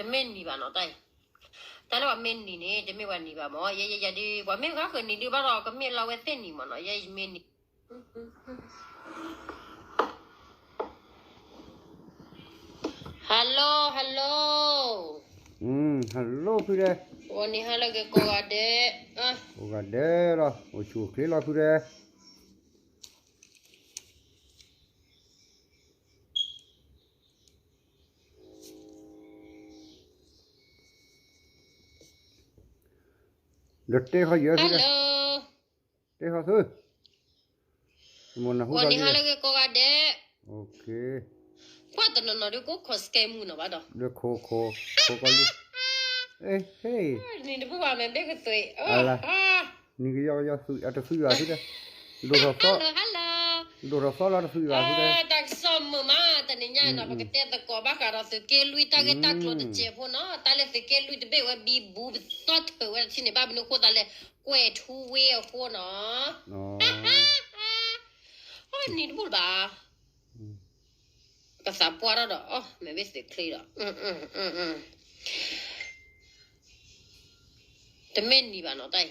တမ့ၢ်နံၤဘၣ်နီၤ တၢ်အံၤ, တၢ်လၢပှၤမ့ၢ်နံၤန့ၣ် တမ့ၢ်ပှၤနံၤဘၣ်မၢ်, ယဲယဲယၤဒုး ပှၤမ့ၢ်ဂၤဃုာ်နံၤဒုးဘၣ်ဒီး ကမ့ၢ်လီၤဝဲသ့ၣ်နံၤမၢ်နီၤ, ယဲယမ့ၢ်နံၤ Hello, hello. Hello ဖုဒဲး, ဂီၤနံၤဟါလၢအဂ့ၤကိးဂၤဒဲး, ကိးဂၤဒဲးလီၤ, အိၣ်ဆူၣ်အိၣ်ချ့လီၤဖုဒဲး. ဒီးတဲဃီယဲၢ်သု, တဲဃီသု, ဂီၤနံၤဟါလၢအဂ့ၤကိးဂၤဒဲး, ပှၤတနီၤနီၤဒုးကိးခီၣ်စကဲမုၢ်နီၤဘၣ်ဒီး, ဒီးခိၣ်ခိၣ်ခိၣ်ကီလံ, နံၤတဘူၣ်ဘၣ်မ့ၢ်ဘ့ၣ်ကသွံး, နံၤကယီကယီသွံးအတသွံးဘၣ်ဖုဒဲး, ဒိၣ်ထီၣ်သီ, ဒိၣ်ထီၣ်သီလီၤတသွံးဘၣ်ဖုဒဲး, တၢ်ကစီၣ်မုာ်မး တနံၤညါနီၤ ပကတဲသကိးဘၣ်ဃးဒီးသုးက့လွံၢ်တၢ်ဂ့ၢ်တၢ်ကျိၤတစဲးဖိနီၤ, တၢ်လၢသုးက့လွံၢ်တဘ့ၣ်ဝဲဘံဘူပသီၣ်ထုးဝဲတထံၣ်န့ၣ် ဘၣ်မနုၤအဃိသးလဲၣ်, ကွဲးထူဝ့အဃိနီၤ, နံၤတဘူၣ်ဘၣ်, ပသးပှၢ်ထီၣ်ဒီး အီၣ်မ့ၢ်ဘ့ၣ်သုးချ့ဒီး တမ့ၢ်နံၤဘၣ်နီၤ တၢ်အံၤ,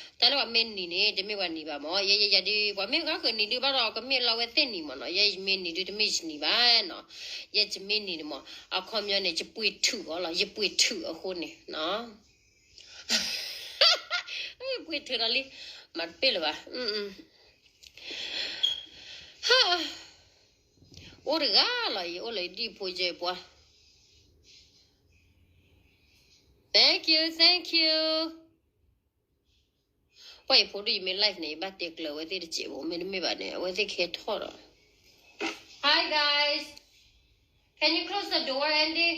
တၢ်လၢပှၤမ့ၢ်နံၤန့ၣ် တမ့ၢ်ပှၤနံၤဘၣ်မၢ်, ယဲယဲယၤဒုး ပှၤမ့ၢ်ဂၤဃုာ်နံၤဒုးဘၣ်ဒီး ကမ့ၢ်လီၤဝဲသ့ၣ်နံၤမၢ်နီၤ, ယဲယမ့ၢ်နံၤဒုး တမ့ၢ်ယနံၤဘၣ်နီၤ, ယဲယမ့ၢ်နံၤန့ၣ်မၢ် အခီပညီန့ၣ် ယပှ့ၤထုးအီၤလီၤ, ယပှ့ၤထုးအဃိန့ၣ်နီၤ, ယပှ့ၤထုးဒီးလံ, မၤတပ့ၢ်လၢၤဘၣ်, အိၣ်တဂၤလီၤ ယအိၣ်လၢယဒံၣ်ဖိယဲၢ်ပှၤ, thank you, thank you. ပှၤအံၤဖိဒုး ယမ့ၢ် live န့ၣ် ယဘၣ်တဲကျၢၤအဝဲသ့ၣ်တစဲးဖိ, မ့တမ့ၢ်ဘၣ်န့ၣ် အဝဲသ့ၣ်ကဟဲထီၣ်ဒီး, Hi guys, can you close the door, Andy?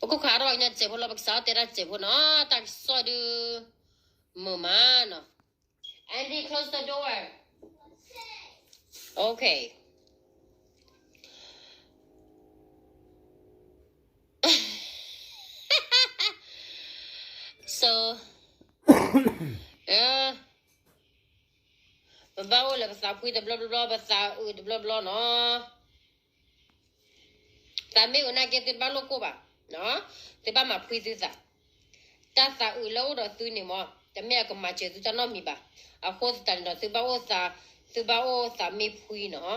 ပခိၣ်ခါထီၣ်ဘၣ်ကညီတစဲးဖိလီၤ, ပကစးထီၣ်တဲတၢ်တစဲးဖိနီၤ, တၢ်ကစီၣ်ဒုး မုာ်မးနီၤ, Andy, close the door. Okay. So, ပဘၣ်အိၣ်လၢပသးဖှံတဘျီဘျီ, ပသးအုးတဘျီဘျီနီၤ, သးမ့ၢ်အုးနာ်က့ သုတဘၣ်လိၣ်ကိၢ်ဘၣ်, သုဘၣ်မၤဖှံသုသး, တၢ်သးအုးလၢအိၣ်ဒီးသုန့ၣ်မၢ် တမ့ၢ်အကမၤစၢၤသုတၢ်နီတမံၤဘၣ်, အဃိသတးန့ၣ်ဒီး သုဘၣ်အိၣ်သး, သုဘၣ်အိၣ်သးမ့ၢ်ဖှံနီၤ,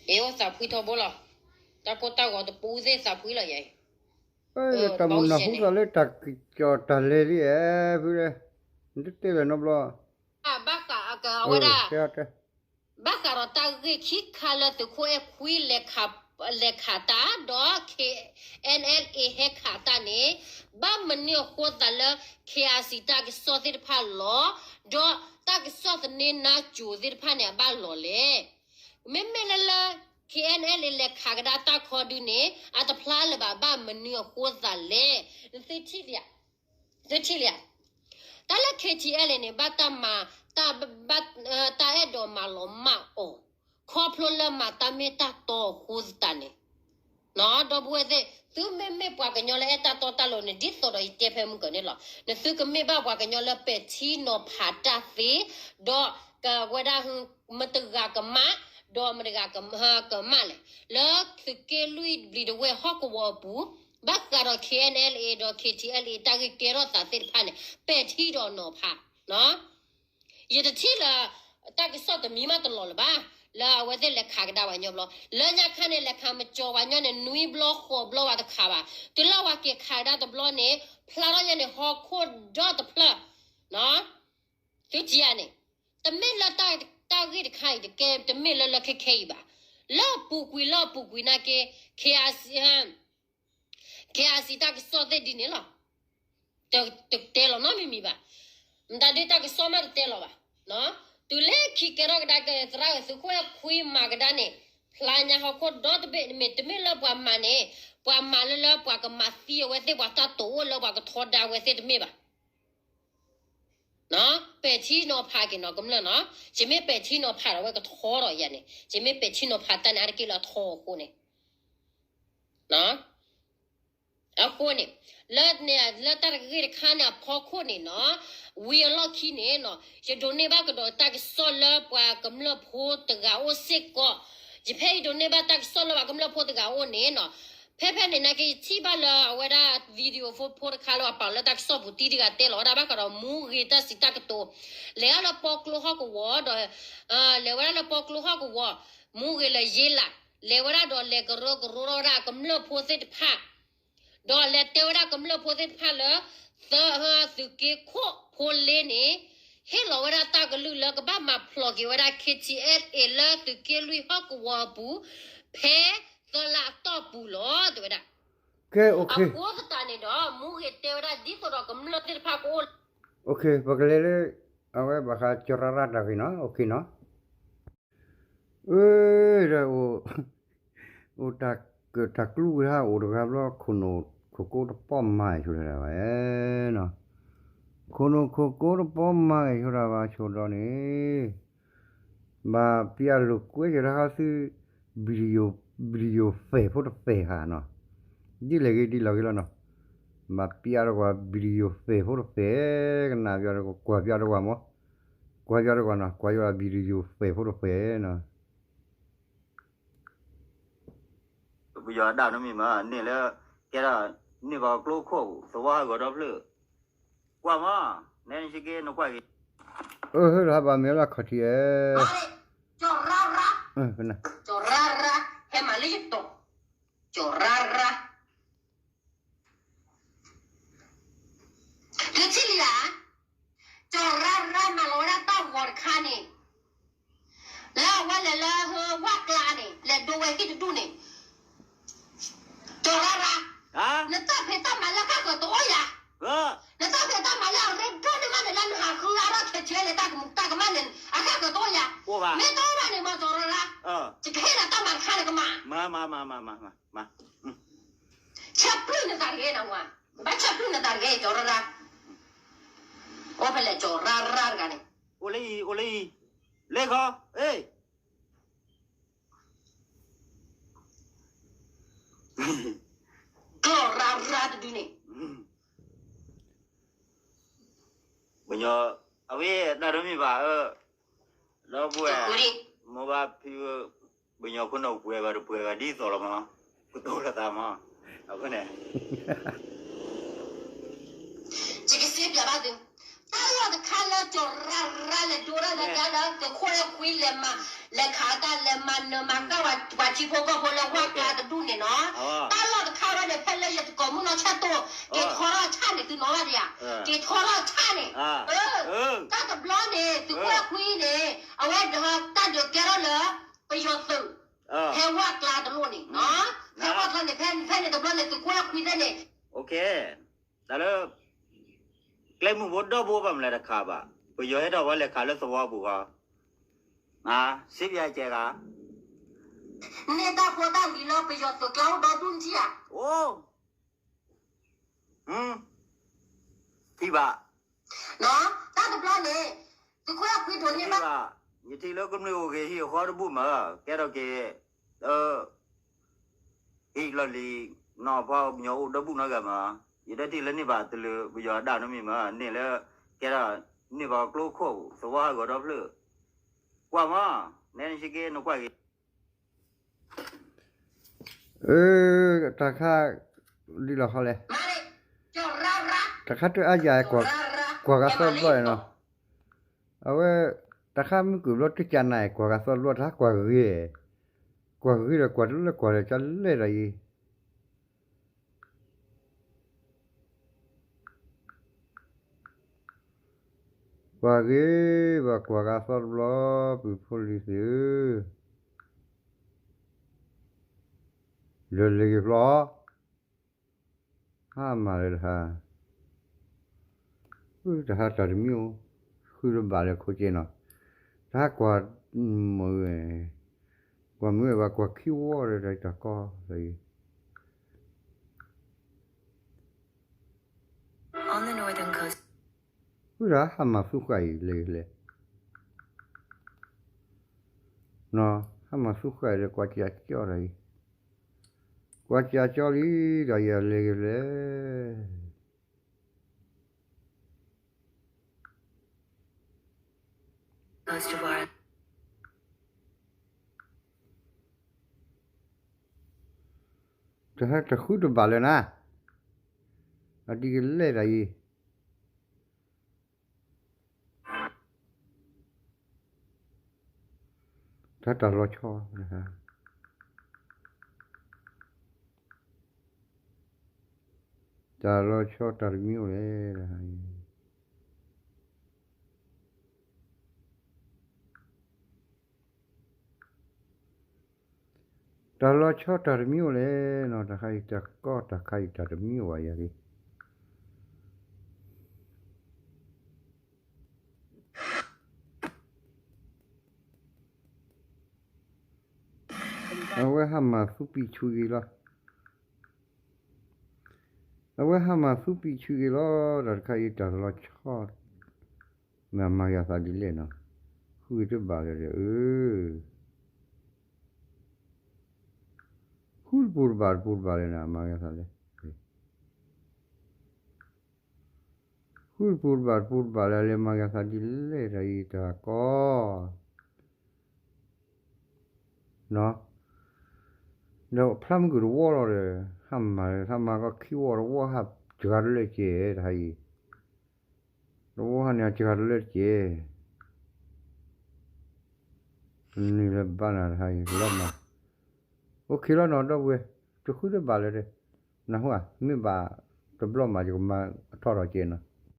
အ့ၣ် အိၣ်သးဖှံထီဘိလီၤ, တၢ်ကိၢ်တၢ်ဂီၤတပူၤသ့ၣ်သးဖှံလီၤယဲ, တၢ်မုၢ်နၢ်ဟူသးလၢတၢ်ကစီၣ်တၢ်လဲၤလံအဲၣ်ဖု, နတတဲလၢၤနီတဘျီ, ဘၣ်ဃးအကဝဲဒၣ် ဘၣ်ဃးဒီးတၢ်ဂ့ၢ်ခံခါလၢသုးခိၣ်အဲၣ်ခွံ လဲၤခးတၢ်ဒီး KNLA ဟဲခးတၢ်န့ၣ်, ဘၣ်မနုၤအဃိသးလၢ KIC တၢ်ကစီၣ်သ့ၣ်တဖၣ်လီၤ, ဒီးတၢ်ကစီၣ်သန့နါစိၤသ့ၣ်တဖၣ်န့ၣ် အဘၣ်လီၤလဲၣ်. မ့မ့ၢ်လၢလၢ KNLA လဲၤခးကဒါတၢ်ခီဒုန့ၣ် အတဖျါလၢၤဘၣ် ဘၣ်မနုၤအဃိသးလဲၣ်. သုထံၣ်လံဧါ, တၢ်လၢ KTLA န့ၣ် ဘၣ်တၢ်မၤ, တၢ်အဲၣ်ဒိးမၤလီၤမၢ်အီၤ, ခီဖျိလၢမၤတၢ်မ့ၢ်တၢ်တီအဃိသတးန့ၣ်, ဒီပုၢ်ဝဲၢ်သ့ၣ်, သုမ့မ့ၢ်ပှၤကညီလၢအဲၣ်တၢ်တီတၢ်လိၤန့ၣ် ဒ်သိးဒီးယတဲဖဲမုၢ်ကၢၤန့ၣ်လီၤ. နသုကမ့ၢ်ဘၣ်ပှၤကညီလၢပဲာ်ထံနီၤဖးတၢ်သ့, ဒီးကဝဲဒၣ် မတဂၤကမၣ်, ဒီးမတဂၤကမၣ်လဲၣ်, လၢသုးက့လွံၢ်ဘျံးဒဝဲၢ်ဟီၣ်ကဝီၤအပူၤ, ဘၣ်ဃးဒီး KNLA ဒီး KTLA တၢ်ဂ့ၢ်ကဲထီၣ်သးသ့ၣ်တဖၣ်န့ၣ် ပဲာ်ထံဒီးနီၤဖး ယတထံၣ်လၢ တၢ်ကစီၣ်တမံၤမးတလီၤလၢၤဘၣ်, လၢအဝဲသ့ၣ်လဲၤခးကဒါပှၤကညီဘျီ, လၢညါခါန့ၣ် လဲၤခးမကၠီၤပှၤကညီန့ၣ် နွံဘျီဃိးဘျီဝဲတခါဘၣ်, တုၤလၢပှၤက့ၤခးကဒါတဘျီန့ၣ် ဖျါထီၣ်ညါန့ၣ် ဟီၣ်ခိၣ်ဒီတဖျၢၣ်, သုထံၣ်ဧါန့ၣ်, တမ့ၢ်လၢတၢ်ဂ့ၢ်တခါအံၤတကဲ တမ့ၢ်လၢလၢခဲခဲအံၤဘၣ်, လၢအပူၤကွံာ်လၢအပူၤကွံာ်နာ်က့ KIC, KIC တၢ်ကစီၣ်သ့ၣ်ဒ်န့ၣ်လီၤ. တတဲလီၤနီတမံၤမံၤဘၣ်. မတၤဒ်တၢ်ကစီၣ်မးတတဲလီၤဘၣ်. တုၤလၢခံကဲထီၣ်ကဒါက့ၤ သရၣ်ဂ့ၤသုးခိၣ်အဲၣ်ခွံမၤကဒါန့ၣ် ဖျါညါဟီၣ်ခိၣ်ဒီတဘ့ၣ် မ့ၢ်တမ့ၢ်လၢပှၤမၤန့ၣ်, ပှၤမၤလၢလၢပှၤကမၤသံအဝဲသ့ၣ် ပှၤတၢ်တိာ်အိၣ်လၢပှၤကထီဒါဝဲသ့ၣ်တမ့ၢ်ဘၣ်. ပဲာ်ထံနီၤဖးက့ၤနီၤ ကမျၢၢ်နီၤ, ယမ့ၢ်ပဲာ်ထံနီၤဖးဒီးဝဲကထီဒီးယၤန့ၣ်, ယမ့ၢ်ပဲာ်ထံနီၤဖးတၢ်န့ၣ် အါတက့ၢ်လၢအထီအဃိန့ၣ် နီၤ. အဃိန့ၣ် လၢန့ၣ် လၢတၢ်တဂ့ၢ်တခါန့ၣ်အဖီခိၣ်န့ၣ်နီၤ, ဝံၤအလီၢ်ခံန့ၣ်နီၤ ယဒိးန့ၢ်ဘၣ်ကဒီးတၢ်ကစီၣ်လၢပှၤကမျၢၢ်ဖိတဂၤအိၣ်စ့ၢ်ကီး, ယဖဲယဒိးန့ၢ်ဘၣ်တၢ်ကစီၣ်လၢပှၤကမျၢၢ်ဖိတဂၤအိၣ်န့ၣ်နီၤ, ဖဲဖဲန့ၣ်နာ်က့ ယထံၣ်ဘၣ်လၢအဝဲဒၣ် video ဖိတခါလၢအပာ်လၢတၢ်ကစီၣ်ပူၤတံၤတဂၤတဲလီၤဝဲဒၣ် ဘၣ်ဃးဒီးမူဂ့ၤတၢ်စံးတၢ်ကတိၤ, လဲၤဒၣ်လၢပီကျိဟီၣ်ကဝီၤဒီး လဲၤဝဲဒၣ်လၢပီကျိဟီၣ်ကဝီၤ, မူဂ့ၤလၢယ့လး, လဲၤဝဲဒၣ်ဒီးလဲၤကရၢကရိထီၣ်ဝဲဒၣ်ကမျၢၢ်ဖိသ့ၣ်တဖၣ်, ဒီးလဲၤတဲဝဲဒၣ်ကမျၢၢ်ဖိသ့ၣ်တဖၣ်လၢ သုးက့ခိၣ်ဖိလ့န့ၣ် ဟ့ၣ်လီၤဝဲဒၣ်တၢ်ကလုၢ်လၢကဘၣ်မၤဖျိးက့ၤဝဲဒၣ် KTLA လၢသုးက့လွံၢ်ဟီၣ်ကဝီၤအပူၤ ဖဲသၢလါအတီၢ်ပူၤလီၤ တဲဝဲဒၣ်. ကဲ OK, အဃိသတးန့ၣ်ဒီး မူဂ့ၤတဲဝဲဒၣ်ဒ်သိးဒီးကမျၢၢ်သ့ၣ်တဖၣ်ကအိၣ်လီၤ. OK, ပကလဲၤလၢ အဝဲဘၣ်ဃးကၠီၤရၢ်ရၢ်တၢ်ဂ့ၢ်နီၤ, OK နီၤ. အၢ ဒီး အိၣ်တၢ်ကၢၣ်တၢ်ကျူဝဲဟးအိၣ်တဂၤဘျီ ခိၣ်နူာ်ခိၣ်ကိတပီၢ်မၤဂဲၤဆိတၢ်ဘၣ်နီၤ, ခိၣ်နူာ်ခိၣ်ကိတပီၢ်မၤဂဲၤဆိတၢ်ဘၣ်ဆိဒီးန့ၣ် ဘၣ်ပျၢ်လိာ်ကွဲက့ၤတၢ်ဃီသု video, video ဖဲးဖိတဖဲးဧါနီၤ, ဒ်လဲၣ်ဂ့ၤဒ်လဲၣ်ဂ့ၤလီၤနီၤ, ဘၣ်ပျၢ်တကွၢ် video ဖဲးဖိတဖဲး, ကနၣ်ပျၢ်တကွၢ် ကွၢ်ပျၢ်တကွၢ်မး, ကွၢ်ပျၢ်တကွၢ်နီၤ, ကွၢ်ယွၤ video ဖဲးဖိတဖဲးနီၤ. ပယီၤဒၣ်နီတမံၤမး န့ၣ်လၢ ကဲဒၣ် န့ၢ်ဘၣ်ကျိခိၣ်သဝီဟးဂီၤဒီဖျၢၣ်, ကွၢ်မး, နဲနဆ့က့နကွၢ်က့ၤ, အၢ ဟဲလီၤဟးဘၣ်မ့ၢ်လၢခီၣ်ထံးအဲ, ကၠီၤရၢ်ရၢ, ကၠီၤရၢ်ရၢ, ဟဲမၤလၢယတီၤ, ကၠီၤရၢ်ရၢ သုထံၣ်လံဧါ, ကၠီၤရၢ်ရၢမၤလီၤဝဲဒၣ်တၢ်ဂီၤတခါန့ၣ်, လၢအဝဲလဲၤလၢဝၣ်ကျါန့ၣ် လဲၤဒိဝဲဟံၣ်တဒူၣ်န့ၣ်, ကၠီၤရၢ်ရၢ, နတၢ်ဖံးတၢ်မၤလၢအခၢၣ်ကတအိၣ်ယၤ, နတၢ်ဖံးတၢ်မၤလၢအရ့ဒိၣ်န့ၢ်မးန့ၣ် လၢနဟးဃုအါထီၣ်ခဲးကဲလၢတၢ်ကမူးတၢ်ကမၣ်န့ၣ် အခၢၣ်ကတအိၣ်ယၤ, မ့ၢ်တအိၣ်ဘၣ်န့ၣ်မး ကၠီၤရၢ်ရၢ, ယကဟ့ၣ်နၤတၢ်မၤတခါန့ၣ်ကမၣ် ဆၢပျုၢ်နသးတဂ့ၤနဝၤ, ဘၣ်ဆၢပျုၢ်နသးတဂ့ၤ ကၠီၤရၢ်ရၢ, အိၣ်ဖဲလဲၣ် ကၠီၤရၢ်ရၢတဂၤန့ၣ်, အိၣ်လၢအံၤ အိၣ်လၢအံၤ, လ့ခီ, ကၠီၤရၢ်ရၢတဒုန့ၣ် ပညီ, အဝဲတၢ်တမ့ၢ်ဘၣ်ဧၢ, ဒီပုၢ်ဝဲၢ်, မိၢ်ပၢ်ဖံဖု, ပညီခိၣ်နူာ်ပှဲၤဘၣ်တပှဲၤဘၣ်ဒ်သိးလီၤမး, ကတိၤလိာ်သးမး, အဃိန့ၣ် ယကစ့ပျးဘၣ်သု, တၢ်လီၢ်တခါလၢကၠီၤရၢ်ရၢလဲၤဒိတၢ်လၢကၠီၤလၢသုးခိၣ်အဲၣ်ခွံလဲၤမၤ, လဲၤခးတၢ်လဲၤမၤနၢၤမၤကၢ်ဝဲပှၤထံဖိကီၢ်ဖိလၢဝၣ်ကျါတဒူၣ်န့ၣ်နီၤ, တၢ်လီၢ်တခါဝဲန့ၣ် ဖဲလၢယတကိးမုၢ်နီၢ်ဆၢၣ်တိၢ်, က့ၤထီထီၣ်ဆၣ်န့ၣ် သုနီၤဘၣ်ဒံးဧါ, က့ၤထီထီၣ်ဆၣ်န့ၣ်, တၢ်တဘျီန့ၣ် သုးခိၣ်အဲၣ်ခွံန့ၣ် အဝဲဒၣ်တၢ်ဒုးကဲထီၣ်လၢ ပယီၤသုး, ဖဲဝၣ်ကျါတလိၣ်န့ၣ်, ဖဲဝၣ်ကျါန့ၣ် ဖဲန့ၣ်တဘျီန့ၣ် သုးခိၣ်အဲၣ်ခွံသ့ၣ်န့ၣ်, တၢ်လၢ ကျဲမုၢ်ဖိဒီဘိဘၣ်မနုၤလဲၣ်တခါဘၣ်, ပယီၤဟဲထီၣ်ဝဲလဲၤခးလၢသဝီပူၤဃီ, စ့ပယကဲဂၤ, န့ၢ်တၢ်ဖိတၢ်လံၤလၢပယီၤသုးကျါအိၣ်ဒီဒူၣ်နထံၣ်ဧါ, အိ ထံၣ်ဘၣ်, တၢ်တဘျီန့ၣ်, သုးခိၣ်အဲၣ်ခွံဒိးန့ၢ်ဘၣ်, ယထံၣ်လၢကမျၢၢ်အိၣ်ဂ့ၤဟံၣ်အဃီတဘူၣ်မး, ကဲထီၣ်က့ၤ, ဟံၣ်လီၢ်လံၤ, နီၢ်ဖီပညီအိၣ်ဒီဘူၣ်နီတဂၤမး, ယတထံၣ်လၢန့ၢ်ဘၣ်တလၢပယီၤဒၣ်နီတမံၤမး, န့ၣ်လၢ, ကဲထီၣ်, န့ၢ်ဘၣ်ကျိခိၣ်သဝီဟးဂီၤဒီဖျၢၣ်, ကွၢ်မး, နဲနဆ့က့နကွၢ်က့ၤ အၢ, တၢ်ခါ, ဒ်လဲၣ်ဃီလဲၣ်, တၢ်ခါတအါယၤ, ကွၢ်ကသီတဘျီနီၤ, အဝဲ, တၢ်ခါမုၢ်ကုၢ်ဘျီတကနၤ, ကွၢ်ကသီတဘျီ, တၢ်ခါကွၢ်ဂ့ၤ, ကွၢ်ဂ့ၤဒီးကွၢ်တလၢကွၢ်ဒီးကလဲၣ်ဒီးအံၤ ကွၢ်ဂ့ၤဘၣ်ကွၢ်ကသီတဘျီ, ပုၢ်ဖိလံၤသ့ၣ်ဧၢ, လၢာ်လၢာ်ဂ့ၤဖျီ, ဟါမၢ်လၢတဟါ, တဟါတၢ်တမံၤအိၣ်, ဃုတဘၣ်လၢခိက့နီၤ, တဟါကွၢ်, မ့ၢ်, ကွၢ်မ့ၢ်ဘၣ်ကွၢ်ခံဝီဒီးတၢ်ကီ, အံၤ ဝဲဒၣ်ဟါမၢ်သူဃာ်အံၤလဲၤလဲၤ, ဟါမၢ်သူဃာ်အံၤဒီးကွၢ်ကၠီဒီးအံၤ, ပှၤကၠီလံ ဒီးယလဲၤကလဲၤ တဟဲတဃုတဘၣ်လၢၤနၤ, အဒ်ကလဲၤတၢ်အံၤ, တၢ်လီၤဆီ, တၢ်လီၤဆီတၢ်တမံၤအိၣ်လဲၣ်. တၢ်လီၤဆီတၢ်တမံၤအိၣ်လဲၣ်နီၤ, တၢ်ခါအံၤတၢ်ကီတၢ်ခါအံၤတၢ်တမံၤအိၣ်ဘၣ်ယၤလံ. အဝဲဟးမၤသူပံာ်ဆူဂ့ၤလီၤ, အဝဲဟးမၤသူပံာ်ဆူဂ့ၤလီၤ, တၢ်တခါအံၤတၢ်လီၤဆီ, မ့ၢ်မၤယၤသးဒ်လဲၣ်နီၤ, ဃုဂ့ၤတဘၣ်လၢၤဒီး, ဃုတပူၤတဘၣ်တပူၤတဘၣ်လၢၤနီၤ, မၤယၤသးလဲၣ် ဃုတပူၤတဘၣ်တပူၤတဘၣ်လၢၤ လဲၤမၤယၤသးဒ်လဲၣ်တၢ်အံၤတၢ်ကီ, ဒီးဖျါမုၢ်ကတဝီလီၤဒီး, ဟးမၤလၢ ဟးမၤကီခံဝီတဝီဟးစှၤတလၢကဲးတဟါအံၤ, တဝီဟးန့ၣ်စှၤတလၢတကဲး, နုာ်လၢဘၣ်နၤတဟါအံၤလီၤမး, အိၣ်ခ့လီၤနီၤ ဒီပုၢ်ဝဲၢ်, တဃုတဘၣ်လၢၤဒီး, နၢ်ဟူဧါ, မ့ၢ်ဘၣ်တဘျီမး ယကမၤအထီၣ်ထီၣ်ကဲးနီၤ,